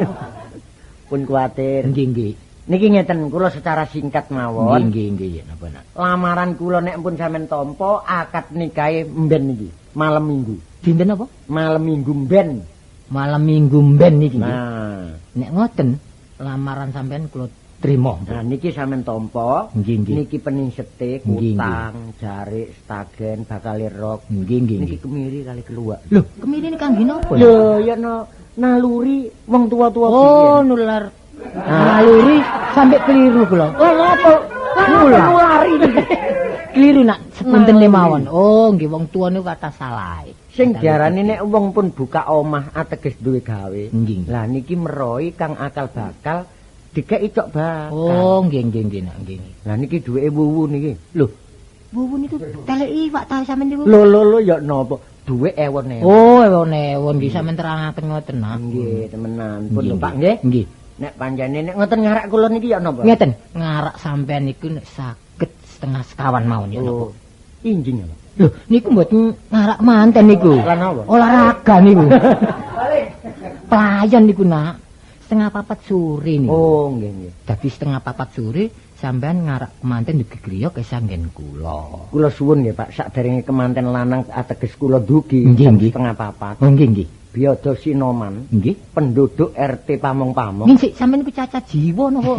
pun kuwatir. Nggih nggih. Niki ngeten kula secara singkat mawon. Nggih nggih ya napa nak. Lamaran kula nek pun sampean tampa akad nikahe mben niki, malam Minggu. Dinten apa? Malam Minggu mben. Malam Minggu mben niki nggih. Nah, Nek ngoten lamaran sampean kula trima. nah niki sampean tampa. Nggih nggih. Niki peningsete Nggih, nggih. kutang, jarik, stagen, bakal rok. Nggih nggih. Niki nggih. kemiri kali keluak. Lho, kemiri ini kangge napa? Lho, ya no, naluri wong tua-tua Oh, nular. Naluri sampai keliru kula. Lah napa? Lah napa nulari niki? Keliru nak sepunten mawon. Oh, nggih wong tuwa niku kathah salahe. Sing diarani nek wong pun buka omah ateges duwe gawe. Nggih. Lah niki meroi kang akal bakal dikeki cok bakal. Oh, nggih nggih nggih nak nggih. Lah niki duweke wuwu niki. Lho, wuwu niku telek iwak ta sampean niku? Lho lho lho ya napa? Duwe ewon-ewon. Oh, ewon-ewon nggih sampean terangaken ngoten nak. Nggih, temenan. Pun lho Pak nggih. Nggih. Nek panjane nek ngoten ngarak kula niki ya napa? Ngeten, ngarak sampean niku nek saged 3:30 mawon ya napa? Oh. Injing ya, Pak. Lho, niku mboten ngarak manten niku. Lah napa? Olahraga niku. Pelayan niku nak. 3:30 sore niku. Oh, nggih nggih. Dadi 3:30 sore sampean ngarak kemanten dugi griya kesanggen kula. Kula suwun nggih Pak, sakderenge kemanten lanang ateges kula dugi Nggih, jam nggih. 3:30. Oh nggih nggih. Biada Sinoman, Nggih. penduduk RT Pamong-Pamong, Nggih sik sampean niku cacat jiwa napa?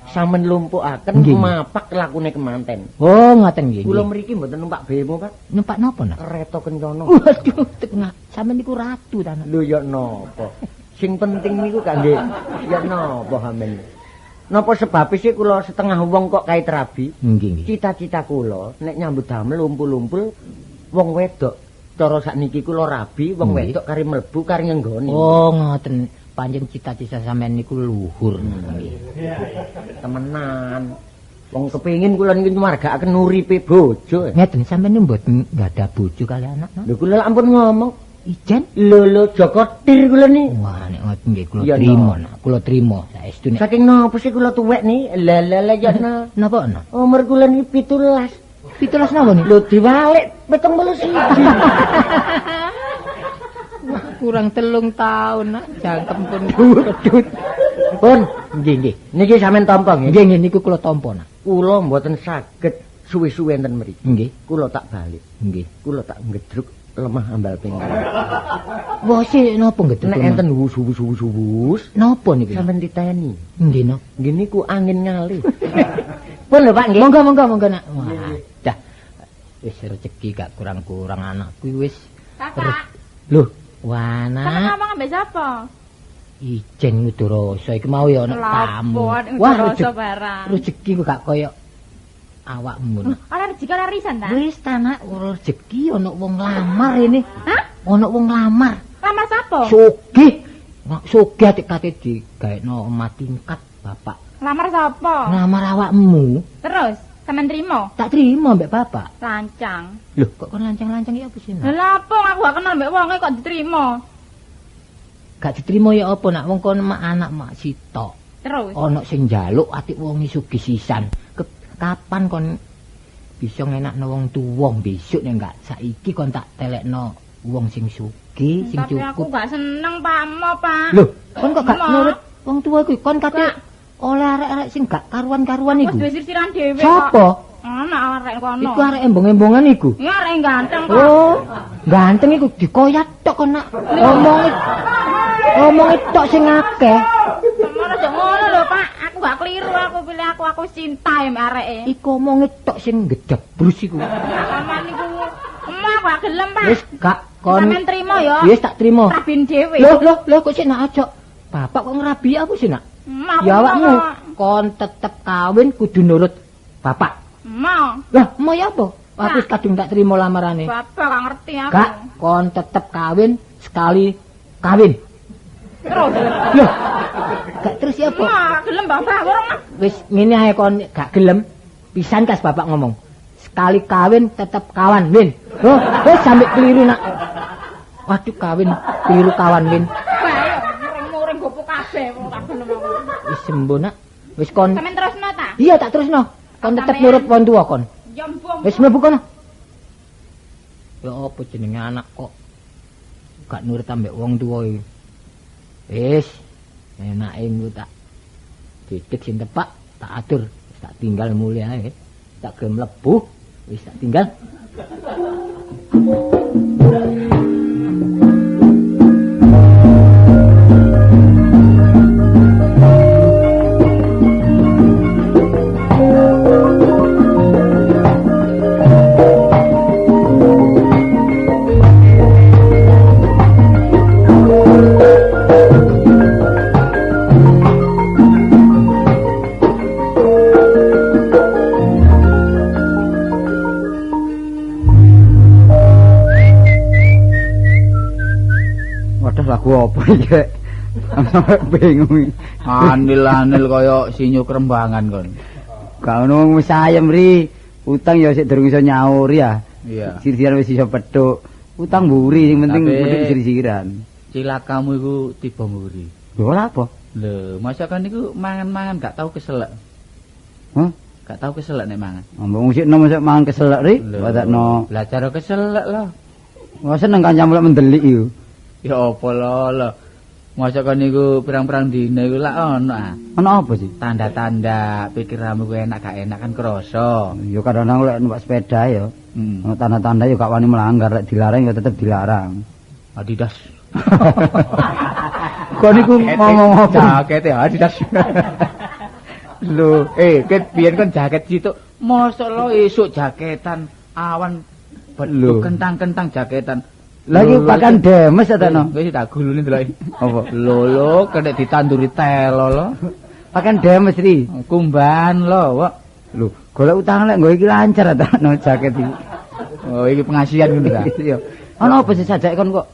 sampean lumpukaken Nggih. mapak lakune kemanten. Oh, ngoten nggih. Kula nggih. mriki mboten numpak bemo, Pak. Numpak napa nak? Kereta kencana. Waduh, tengah sampean niku ratu ta nak. Lho ya napa? Sing penting niku kangge ya napa sampean. Napa sebabe sih kula setengah wong kok kait rabi? Nggih nggih. Cita-cita kula nek nyambut damel lumpul-lumpul wong wedok. Cara sakniki kula rabi wong Nggih. wedok kari mlebu kari ngenggoni. Oh, ngoten. Pancen cita-cita sampean niku luhur. Nggih. Temenan. Wong kepengin kula niki nyuwargakaken uripe bojo. Ngeten sampean niku mboten nggadah bojo kali anak, Nak? Lho kula lak ampun ngomong. Ijen? Lho lho Joko Tir kula ni. Wah, nek ngoten nggih kula trimo nak. Kula trimo saestu nek. Saking napa sih kula tuwek ni? Lah lah lah ya na. Napa ana? Umur kula ni 17. 17 napa ni? Lho diwalik 71. Kurang 3 tahun nak jangkem pun pedut. Pun nggih nggih. Niki sampean tampa nggih. Nggih nggih niku kula tampa nak. Kula mboten saged suwe-suwe enten mriki. Nggih. Kula tak balik. Nggih. Kula tak ngedruk lemah ambal pingkang. Wah, sik napa ngedruk? Nek enten wus-wus-wus. Napa niki? Sampeyan titeni. Nggih no. Nggih niku angin ngalih. Pun lho Pak nggih. Monggo monggo monggo nak. Wah, dah. Wis rezeki gak kurang-kurang anakku wis. Kakak. Lho, wah nak. Sampeyan ngomong ambek sapa? Ijen Ngudurasa iki mau ya ana tamu. Wah, rezeki rezeki kok gak koyo awakmu. Ora rezeki ora risan ta? Wis ta nak, ora rezeki ana wong lamar ini. Hah? Ana wong lamar. Lamar sapa? Sugih. Sugih atik-ate digaekno omah tingkat bapak. Lamar sapa? Lamar awakmu. Terus sampean trimo? Tak trimo mbek bapak. Lancang. Lho, kok kon lancang-lancang ya apa sih? Lha lapo aku gak kenal mbek wonge kok diterima. Gak diterima ya apa nak wong kon mak anak mak sitok. Terus ana sing njaluk atik wong sugih sisan. Kapan kon bisa ngenakno wong tuwa besok nek gak saiki kon tak telekno wong sing sugih, sing tapi cukup. Tapi aku gak seneng Pak Mo, Pak. Lho, kon kok gak nurut wong tuwa kuwi? Kon kate oleh arek-arek sing gak karuan-karuan iku. Wis duwe sirsiran dhewe kok. Sopo? Ana arek kono. Iku arek embong-embongan iku. Iya arek ganteng kok. Oh, ganteng iku dikoyak tok kok nak. Omonge omonge tok sing akeh. Ngono aja ngono lho, Pak. Aku gak keliru aku pilih aku cinta ya mbek areke. Iku omonge tok sing gedebrus iku. Aman iku. Emah aku gak gelem, Pak. Wis gak kon. Sampeyan trimo ya. Wis tak trimo. Rabin dhewe. Lho lho lho kok sik nak aja. Bapak kok ngrabi aku sih nak? Emah. Ya awakmu kon tetep kawin kudu nurut bapak. Emah. Lah, mau ya apa? Aku wis kadung tak trimo lamarane. Bapak gak ngerti aku. Gak, kon tetep kawin sekali kawin. Terus. Loh. Gak terus ya apa? Emah, gelem bapak ora mah. Wis ngene ae kon gak gelem. Pisan kas bapak ngomong. Sekali kawin tetep kawan, Win. Oh, wis sampe keliru nak. Waduh kawin keliru kawan, Win. Bae muring-muring gopo kabeh wong tak gelem aku. Wis sembuh nak. Wis kon. Sampeyan terusno ta? Iya tak terusno. Kon tetep nurut wong tuwa kon. Ya mbung. Wis mlebu kono. Ya apa jenenge anak kok gak nurut ambek wong tuwa iki. Wis enake engko tak didik sing tepak, tak atur, wis tak tinggal mulih ae. Tak gelem mlebu, wis tak tinggal. Lagu apa iki? Sampe bingung. Anil-anil kaya sinyo krembangan kon. Gak ono wis ayem ri. Utang ya sik durung iso nyaur ya. Iya. Sir-siran wis iso petuk. Utang mburi sing penting petuk sir-siran. Cilakamu iku tiba mburi. Lho lha apa? Lho, masa kan niku mangan-mangan gak tau keselek. Hah? Gak tau keselek nek mangan. Mbok musik nom mosok mangan keselek ri. Padakno. Lah cara keselek lho. Wah seneng kancamu lek mendelik iku. Ya apa lho lho. Masa kan niku pirang-pirang dina iku lak ono ah. Ono apa sih? Tanda-tanda pikiranmu ku enak gak enak kan krasa. Ya kadang-kadang lek numpak sepeda ya. Ono tanda-tanda ya gak wani melanggar, lek dilarang ya tetep dilarang. Adidas. Kok niku ngomong apa? Jaket ya Adidas. Lho, ket biyen kon jaket situk. Mosok lho esuk jaketan, awan lho kentang-kentang jaketan. Lagi pakan demes ta no? Wis tak gulune deloki. Apa? Lho lho kena ditanduri telo lho. Pakan demes ri. Kumban lho, wak. Lho, golek utang lek nggo iki lancar ta no jaket iki. Oh, iki pengasihan ngono ta. Iya. Ono apa sih sajake kon kok?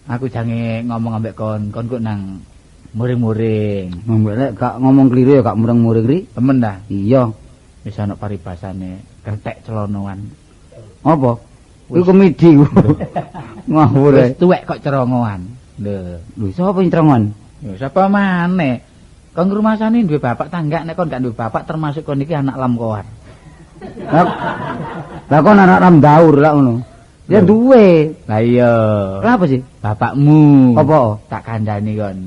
Aku jange ngomong ambek kon, kon kok nang muring-muring. Mbok lek gak ngomong kliru ya gak mureng-muring ri. Temen ta? Iya. Wis ana paribasane kretek celonoan. Apa? Iku komedi ku. Ngawur. Wis tuwek kok cerongoan. Lho, lho sapa sing cerongoan? Ya sapa maneh? Kon ngrumasane duwe bapak tangga nek kon gak duwe bapak termasuk kon iki anak lamkoan. Lah kon anak lamdaur lah ngono. Ya duwe. Lah iya. Lah apa sih? Bapakmu. Apa? Tak kandhani kon.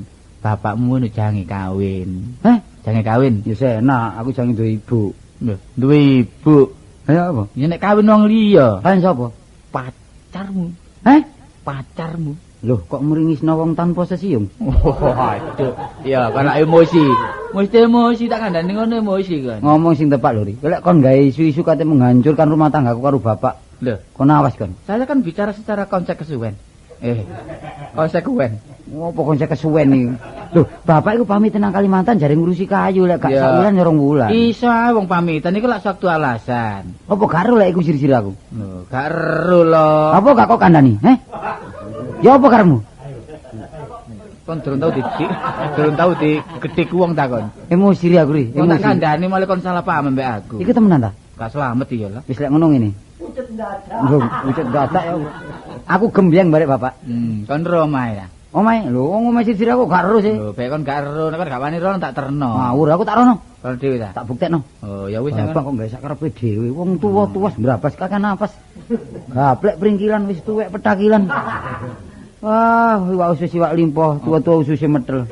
Bapakmu nu jange kawin. Heh, jange kawin. Ya enak, aku jange duwe ibu. Lho, duwe ibu. Ya apa? Ya nek kawin wong liya. Kawin sapa? Pacarmu. Heh? Pacarmu. Loh, kok meringisno wong tanpa sesiyung? Waduh. Ya, kan emosi. Mesti emosi tak kandhani ngono emosi kon. Ngomong sing tepak lho, Ri. Lek kon gawe isu-isu kate menghancurkan rumah tanggaku karo bapak. Lho, kon awas kon. Saya kan bicara secara konsekuen. Konsekuen. Ngopo konsep kesuwen iki? Lho, bapak iku pamit nang Kalimantan jare ngurusi kayu lek gak sak wulan ya 2 wulan. Iso wong pamitan iku lak suatu alasan. Apa gak ero lek iku sir-sir aku? Lho, gak ero lho. Apa gak kok kandhani? Heh? Ya apa karepmu? Kon durung tau didik, durung tau digedhik wong ta kon. Emosi ri aku ri, emosi. Tak kandhani malah kon salah paham mbek aku. Iku temenan ta? Gak slamet iya lah. Wis lek ngono ngene. Pucet dadak. Lho, pucet dadak ya. Aku gembyeng barek bapak. Kon ro omahe ya. Omahe, lho wong omahe sir-sir aku gak ero sih. Lho, bek kon gak ero, nek kon gak wani rono tak terno. Ngawur aku tak rono. Rono dhewe ta? Tak buktekno. Oh, ya wis. Bapak kok gak sak karepe dhewe. Wong tuwa-tuwa mbrabas kakek napas. Gaplek pringkilan wis tuwek petakilan. Wah, iwak usus iwak limpoh, tua-tua ususe metel.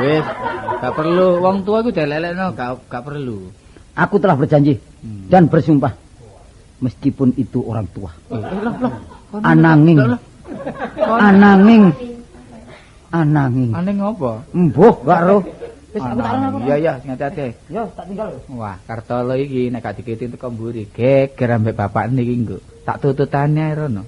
Wis, gak perlu wong tua iku delelekno, gak perlu. Aku telah berjanji dan bersumpah meskipun itu orang tua. Ananging. Ananging. Ananging. Aneng apa? Mbuh, gak roh. Wis aku tak rono. Iya iya, sing ati-ati. Yo, tak tinggal. Wah, Kartolo iki nek gak dikiti teko mburi, geger ambek bapakne iki nggo. Tak tututane ae rono.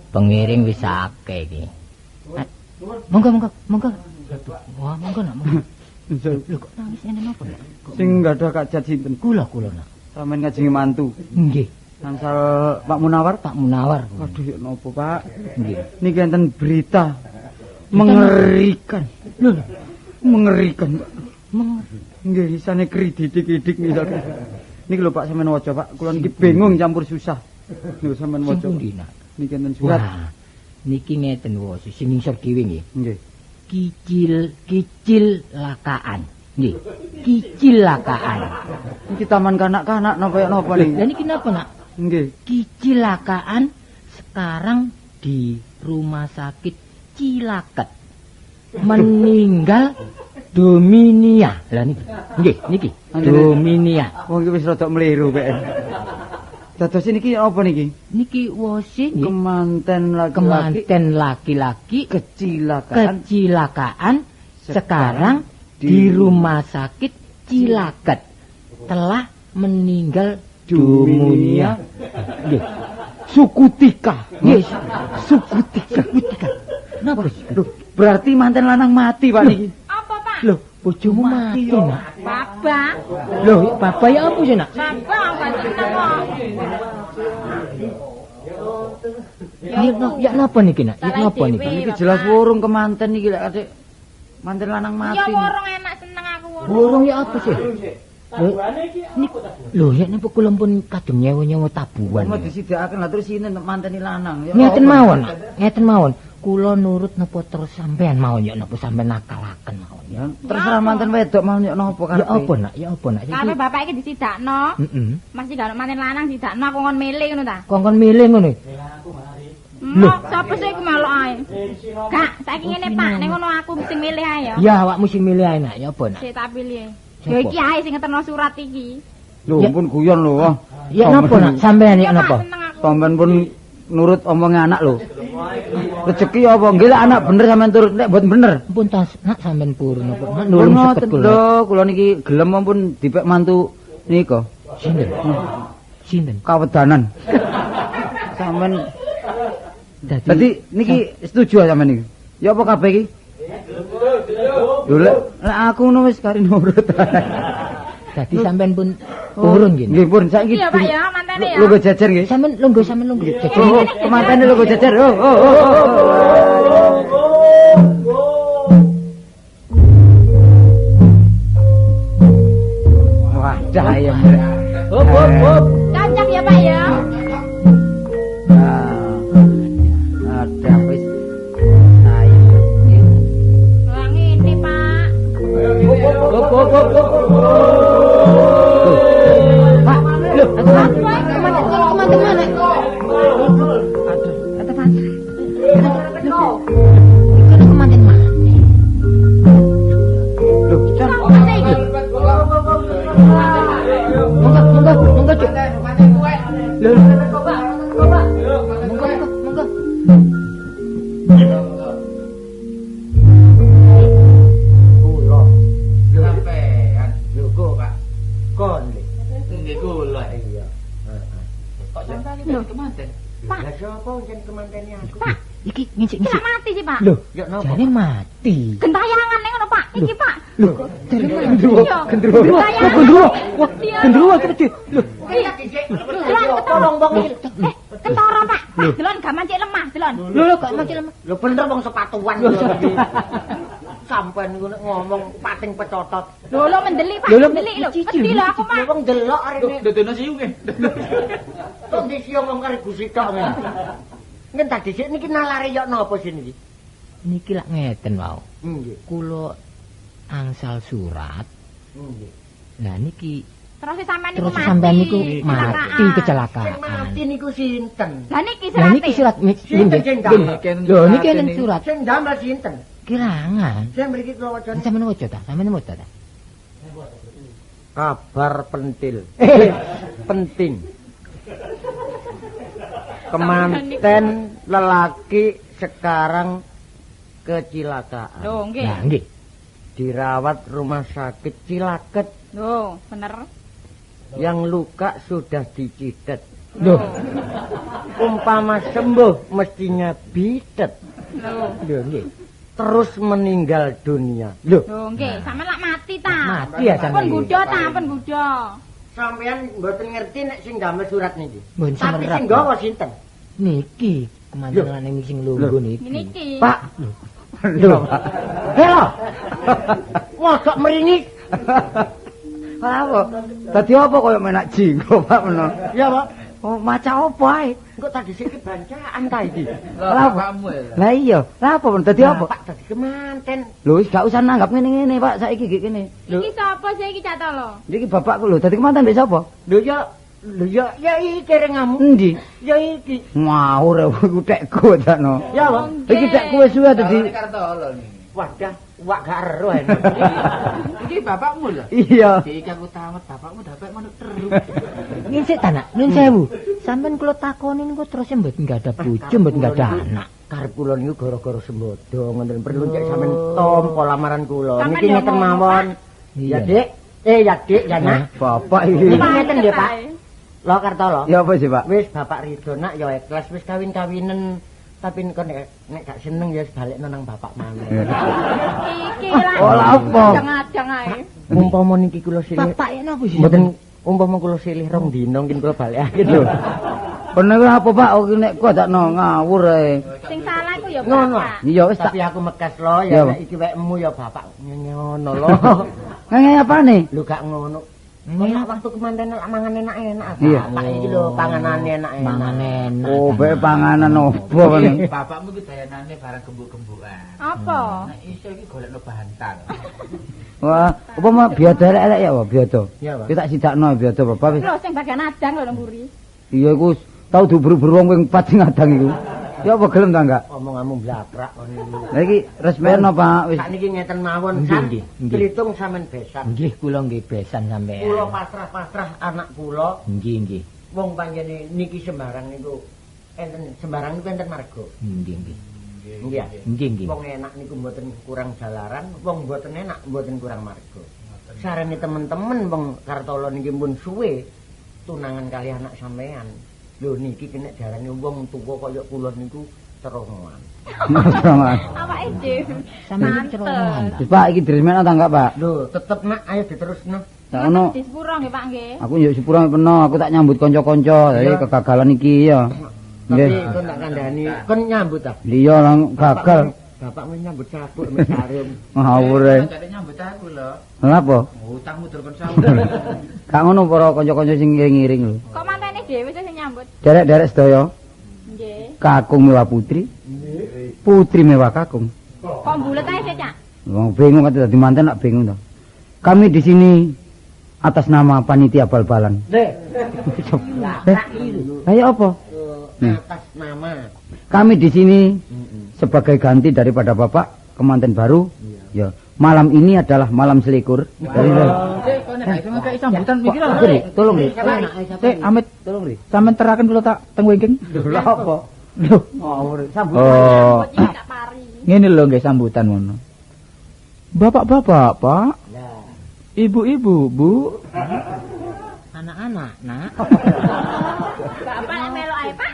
Pengiring wis akeh iki. Monggo monggo monggo. Wah, monggo nak monggo. Lho kok nangis enten apa nak? Sing gadah kajat sinten? Kula kula nak. Sampeyan ngajenge mantu. Nggih. Angsal Pak Munawar? Pak Munawar. Waduh ya napa, Pak? Nggih. Niki enten berita mengerikan. Lho, mengerikan, Pak. Mengerikan. Nggih, isane krididik-idik misalkan. Niki lho Pak sampeyan waca, Pak. Kula niki bingung campur susah. Lho sampeyan waca. Niki enten surat. Wah, niki ngeten wae, sing ngisor dhewe nggih. Nggih. Kicil lakaan. Nggih. Kicil lakaan. Niki taman kanak-kanak napa ya napa niki? Lah niki napa, Nak? Nggih. Kicil lakaan sekarang di rumah sakit Cilaket. Meninggal Dominia. Lah niki. Nggih, niki. Dominia. Wong iki wis rada mliru pek. Dados niki apa niki? Niki wose nggih. Kemanten laki-laki. Kemanten laki-laki kecilakaan. Kecilakaan sekarang di rumah sakit Cilaket telah meninggal dunia. Nggih. Sukutika. Nggih, Sukutika. Sukutika. Napa? Lho, berarti manten lanang mati, Pak niki. Apa, Pak? Lho, bojomu mati, Nak. Bapak. Lho, bapak ya apa sih, Nak? Bapak gak seneng kok. Ya napa niki, Nak? Ya napa niki? Niki jelas wurung kemanten niki lek adik manten lanang mati. Ya wurung enak seneng aku wurung. Wurung ya apa sih? Lho, ya napa kula pun kadung nyewa-nyewa tabuhan. Mau disidakaken lah terus sinten manteni lanang. Ngeten mawon, Nak. Ngeten mawon. Kula nurut napa terus sampean mawon ya napa sampean nakalaken mawon ya. Terserah manten wedok mawon ya napa karepe. Ya apa Nak? Ya apa Nak? Karepe bapak iki disidakno. Heeh. Masih gak ono manten lanang sidakno aku kon milih ngono ta? Kongkon milih ngono. Lho, sapa sih iku melok ae? Gak, saiki ngene Pak, nek ngono aku sing milih ae ya. Ya awakmu sing milih ae Nak, ya apa Nak? Sik tak pilih. Ya iki ae sing ngeterno surat iki. Lho pun guyon lho. Wah. Ya napa nak sampean iki napa? Sampean pun nurut omongnya anak lho. Rezeki apa nggih lek anak bener sampean turut nek mboten bener. Pun tas nak sampean purun napa? Nak nulung seket kula. Lho kula niki gelem ampun dipek mantu nika. Sinten? Sinten? Kawedanan. Sampean dadi niki setuju sampean niki. Ya apa kabeh iki? Lho lek aku ngono wis kari nurut. Dadi sampean pun purun nggih. Nggih pun saiki. Iya Pak ya, mantene ya. Lungguh jejer nggih. Sampean lungguh jejer. Oh, mantene lungguh jejer. Oh, oh, oh. Wah, dah ya. Hop hop hop. Cocok ya Pak ya. Ada wis. Ayo. Wah ngene Pak. Hop hop hop hop. Pak, lho, teman-teman. Aduh, teman. Iku kemanten maneh. Lho, Cak. Monggo, monggo, monggo, Cuk. Lho. Monggo, monggo, monggo. Kula. Sampean. Lho kok, Pak. Kon le. Nggih kula. Iya. Heeh. Kok sampean iki kemanten? Pak. Lah sapa sing kemanteni aku? Pak, Iki ngisik iki ngisik. lak mati sih Pak. Lho, Ya napa? jane mati. Gentayangan ning ngono Pak. Iki Pak. Lho, jane mati. Gendruwo, gendruwo. Gentayangan. Gendruwo. Wah, gendruwo iki wedi. Lho, Delon ketara. Eh, ketara Pak. Pak, delon gak mancik lemah, delon. lho, lho kok mati lemah. Lho bener wong sepatuan. Sampean niku nek ngomong pating pecotot. Lho, lho mendeli Pak, Lho, lho, mendeli lho. cici, Wedi lho aku Pak. Lho wong delok arene. Dodono siung nggih. Kok disiung wong karo Gusti tok ngene. Ngen tak dhisik niki nalare yok napa sih niki? Niki lak ngeten wau. Nggih. Kula angsal surat. Nggih. Lah niki Terus sampean niku terus mati. sampean niku mati Sing kecelakaan. mati niku sinten? Lah niki Lah niki surate. surat Sinten sing damel? Lho niki enten surat Sing damel sinten? kirangan. Sing mriki kula wacane. Sampeyan waca ta? Sampeyan waca ta? Kabar pentil. Penting. Kemanten lelaki sekarang kecelakaan. Lho nggih. Lah nggih. Dirawat rumah sakit Cilaket. Lho, bener. Yang luka sudah dicidet. Lho, Umpama sembuh mestinya bidet. Lho. lho nggih. Terus meninggal dunia. Lho, Lho nggih, sampean lak mati ta. Mati ya Pun sampean. budo ta, pun budo. sampean mboten ngerti nek sing damel surat niki. Mboten Tapi semerap. sing gawa sinten? Niki kemanten lanang sing lungguh niki. Niki. Pak. Lho. Helo. Mosok mringis. Apa? Dadi apa koyo menak jinggo Pak meno? Ya, Pak. Oh, maca apa ae? Engko tadi sik kebancaan ta iki. Lah bapakmu ya. Lah iya, lah apa men dadi apa? Pak dadi kemanten. Lho wis gak usah nanggap ngene-ngene Pak, saiki gek kene. Iki sapa sih iki Cak Tolo? Iki bapakku lho, dadi kemanten mbek sapa? Lho ya, lho ya, ya iki rengamu. Endi? Ya iki. Ngawur iku tekku dakno. Ya, Pak. Iki tekku wis suwe dadi Calone Kartolo niki. Wadah, wak gak ero ene. Iki bapakmu lho. Iya. Iki aku tamat bapakmu dapet manuk terus. Ngisik ta nak, nun sewu. Sampeyan kula takoni niku terus mboten gadah bojo, mboten gadah anak. Karep kula niku gara-gara sembodo ngoten perlu cek sampean tampa lamaran kula. Sampean Niki ya ngeten ngono, mawon. Ya, Iya. Dik. Eh, ya, Dik, ya, Nak. Bapak iki. Niki ngeten nggih, Pak. Lho Kartolo. Ya apa sih, Pak? Wis bapak ridho nak ya ikhlas wis kawin-kawinen. Tapi kok nek gak seneng ya wis balekno nang bapak maneh. Iki lah. Oh, lah apa? Adang-adang ae. Umpama niki kula silih Bapak ya napa sih? mboten umpama kula silih rong dina mungkin kula balekake lho. Bener apa, Pak? Oh, nek kok dakno ngawur ae. Sing salah iku ya Ngono. bapak. Iya wis tak. Tapi aku mekes lo Ya, ya Pak. nek iki wekmu ya bapak ngono lho. Ngene apane? Lho gak ngono. Kok waktu kemanten lak mangan enak-enak. Iya. Bapak iki lho panganane enak-enak. Mangan enak. Oh, bae panganan opo kan? Bapakmu ki dayanane barang gembuk-gembukan. Apa? Nek iso iki golekno bantal. Wah, apa mau biada elek-elek ya, Pak? Biada. Iya, Pak. Kita tak sidakno biada bapak wis. Lho sing bagian adang lho mburi. Iya iku tau diubur-ubur wong ping 4 sing adang iku. Ya apa gelem ta enggak? Omonganmu blabrak ngono iku. Lah iki resmeno Pak wis. Sakniki ngeten mawon kan. Tritung sampean besan. Nggih, kula nggih besan sampean. Kula pasrah-pasrah anak kula. Nggih, nggih. Wong panjene niki sembarang niku enten sembarang niku enten marga. Nggih, nggih. Nggih. Nggih, nggih. Wong enak niku mboten kurang jalaran, wong mboten enak mboten kurang marga. Sarene temen-temen wong Kartolo niki pun suwe tunangan kali anak sampean. Lho niki kena diarani wong tuwa kaya kula niku ceromohan. Ceromohan. Awake dhewe. Sampeyan ceromohan. Wis Pak iki diresmekno ta enggak Pak? Lho tetep nak ayo diterusno. Tak ngono. Di sepuro nggih Pak nggih. Aku yo sepuro peno, aku tak nyambut kanca-kanca dari kegagalan iki ya. Tapi kon tak kandhani, kon nyambut ta? Iya lang gagal. Bapakmu nyambut sabuk mek sarung. Ngawur e. Jane nyambut aku lho. Lha apa? Utangmu durung saur. Gak ngono para kanca-kanca sing ngiring-ngiring lho. Kok mantene dhewe sing nyambut? Derek-derek sedaya. Nggih. Kakung mewah putri. Putri mewah kakung. Kok mbulet ae sih, Cak? Wong bingung kate dadi manten lak bingung to. Kami di sini atas nama panitia bal-balan. Lho. Ayo apa? Atas nama. Kami di sini sebagai ganti daripada bapak kemanten baru. Ya, malam ini adalah malam selikur. Dari sambutan mikir lho. Tolong ri. Sik, Amit, tolong ri. Sampeyan teraken kula tak teng wingking. Lho apa? Lho, ngawur sambutan. Oh. Tak pari. Ngene lho nggih sambutan ngono. Bapak-bapak, Pak. Ibu-ibu, Bu. Anak-anak, Nak. Bapak melok ae, Pak.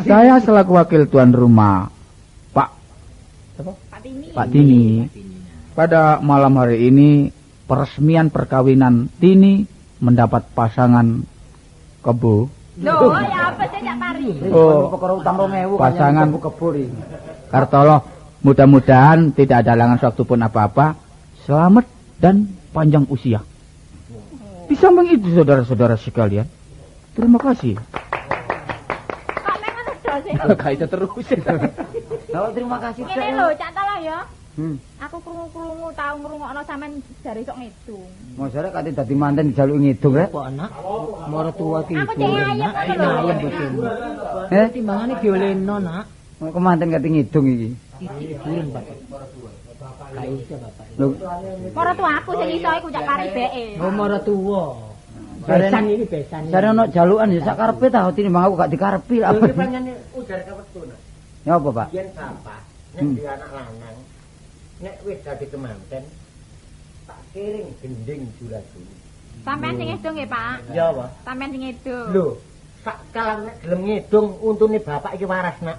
Saya selaku wakil tuan rumah, Pak. Siapa? Pak Tini. Pak Tini. Pada malam hari ini peresmian perkawinan Tini mendapat pasangan kebo. Loh, ya apa sih Cak Pari? Oh, pasangan kebo iki. Kartolo, mudah-mudahan tidak ada halangan suatu pun apa-apa, selamat dan panjang usia. Di samping itu saudara-saudara sekalian, terima kasih. Kok memang udah sih? Gak itu terus. Terima kasih. Ngene lho, Cak Tolo ya. Aku krungu-krungu tau ngrungokno sampean jare sok ngidung. Mosok rek kate dadi manten dijaluki ngidung rek. Kok anak maratuwa ki. Aku cek ayem ngono lho. Ayem bojomu. Eh, timbangane diolehno, Nak. Kemanten kate ngidung iki. Hiburan, Bapak. Gak iso, Bapak. Lho, maratuwa aku sing iso iku Cak Pari beke. Oh, maratuwa. Besan iki besan. Jare ono jalukan ya sak karepe ta tinimbang aku gak dikarepi. Lho iki pancene ujar kewektu, Nak. Ya apa, Pak? Yen bapak nek duwe anak lanang nek wis dadi kemanten tak kiring gending jula-juli. Sampeyan sing ngidung nggih, Pak? Ya apa? Sampeyan sing ngidung. Lho, sak kalang nek gelem ngidung untune bapak iki waras, Nak.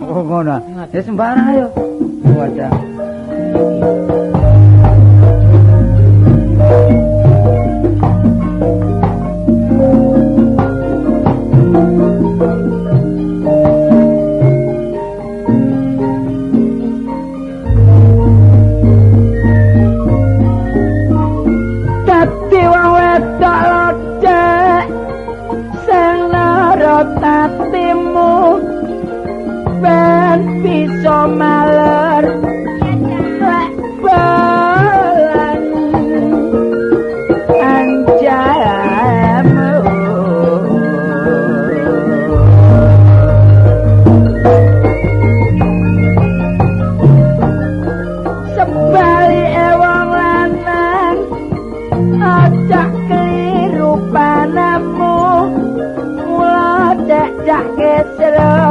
Oh, ngono. Ya sembarang ayo. Wadah. Tatimu ben bisa maler lek balan anjamu sebalike wong lanang aja kliru panamu cek kesro.